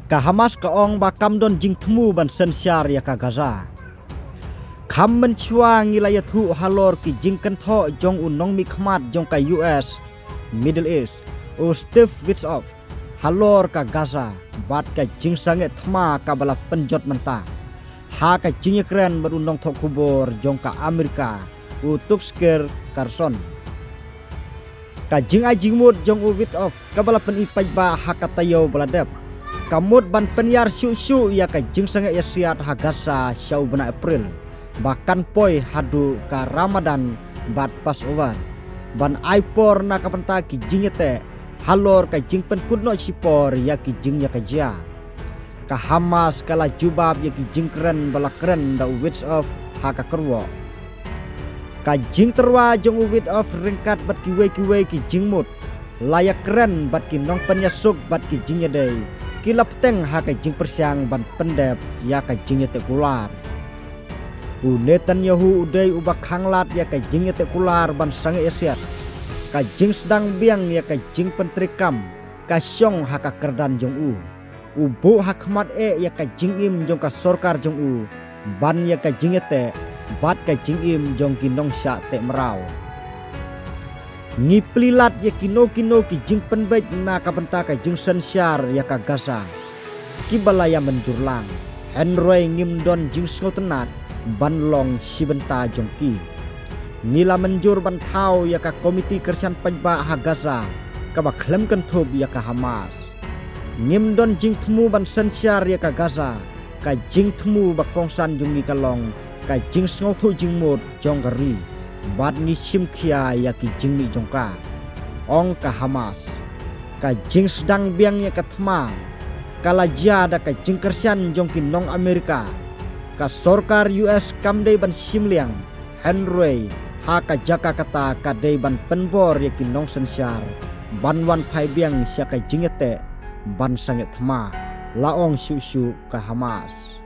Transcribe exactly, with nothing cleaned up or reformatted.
Ka Hamas ka ong ba kam don jingthmu ban synshar ïa ka Gaza. Kham mynshuwa ngi la ïathuh halor ki jingkynthoh jong u nongmihkhmat jong ka U S Middle East, u Steve Witkoff, halor ka Gaza bad ka jingsangeh thma kaba la pynjot mynta ha ka jingïakren bad u nongthoh khubor jong ka Amerika, u Tucker Carlson. Ka jingai jingmut jong u Witkoff kaba la pyni paidbah ha ka taïew ba la dep, ka mut ban pynïar shuh shuh ïa ka jingsangeh ïasiat ha Gaza sha u bnai April ba kan poi haduh ka Ramadan bad Passover, ban ai por na ka bynta ki jingïateh halor ka jingpynkut noh shipor ïa ki jingïakajia. Ka Hamas ka la jubab ïa ki jingkren ba la kren da u Witkoff ha ka kyrwoh. Ka jingtyrwa jong u Witkoff ryngkat bad kiwei kiwei ki jingmut, la ïakren bad ki nongpynïasuk bad ki jingïadei, ki la bteng ha ka jingpyrshang ban pyndep ïa ka jingïateh kular. U Netanyahu u dei uba khanglad ïa ka jingïateh kular ban sangeh ïasiat. Ka jingsdang biang ïa ka jingpyntreikam ka shong ha ka kyrdan jong u. U buh ha khmat eh ïa ka jingim jong ka sorkar jong u ban ïa ka jingïateh bad ka jingim jong ki nongshah teh mraw. Ngi plie lad ïa kino kino ki jingpynbeit na ka bynta ka jingsynshar ïa ka Gaza, kiba la ïa mynjur lang, hynrei ngim don jingsngewtynnat ban long shi bynta jong ki. Ngi la mynjur ban thaw ïa ka komiti kyrshan paidbah ha Gaza kaba khlem kynthup ïa ka Hamas. Ngim don jingthmu ban synshar ïa ka Gaza, ka jingthmu ba kongsan jong ngi ka long ka jingsngewthuh jingmut jong ka ri bad ngi shim khia ïa ki jingmih jong ka, ong ka Hamas. Ka jingsdang biang ïa ka thma ka la jia da ka jingkyrshan jong ki nong Amerika. Ka sorkar U S kam dei ban shim liang, hynrei ha ka jaka kata ka dei ban pynbor ïa ki nongsynshar ban wan phai biang sha ka jingïateh ban sangeh thma, la ong shuh shuh ka Hamas.